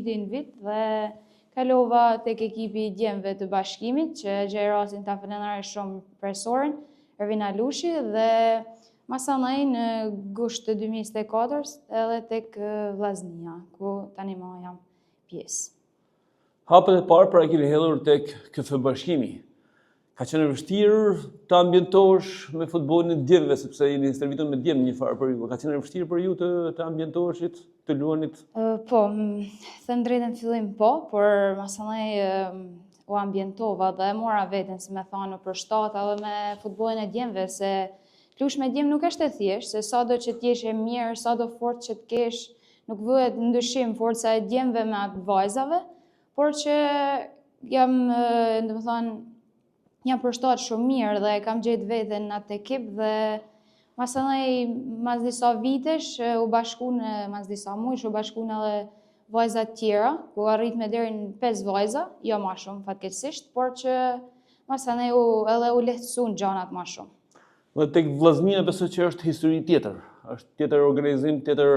Vitin vit dhe kalova tek ekipi i djemve të Bashkimit, që gjej rastin ta falënderoj shumë kryesorin, Ervin Alushi dhe masanej në gusht të 2024 edhe tek Vllaznia, ku tani ma jam pjesë. Hapat e parë pra i keni hedhur tek KF Bashkimi. Ka qenë e vështirë të ambientohesh me futbollin e djemve, sepse jeni stërvitur me djem një farë periudhe. Ka qenë e vështirë për ju të, të ambientoheshit, të luanit? Po, them drejtën fillim po, por masanej u ambientova dhe e mora veten, si me thanë, u përshtata edhe me futbollin e djemve, se të lush me djem nuk është e thjeshtë, se sado që të jesh e mirë, sado forcë që të kesh, nuk vëhet në dyshim forca e djemve me atë vajzave, por që jam, domethanë, jam përshtatë shumë mirë dhe kam gjetë veten në atë ekip dhe masanej mas disa vitesh u bashkun, mas disa mujsh u bashkun edhe vajzat tjera, ku arritëm deri në 5 vajza, jo ma shumë fatkeqësisht, por që masanej u, edhe u lehtësun gjanat ma shumë. Dhe tek Vllaznia besoj që është histori tjetër, është tjetër organizim, tjetër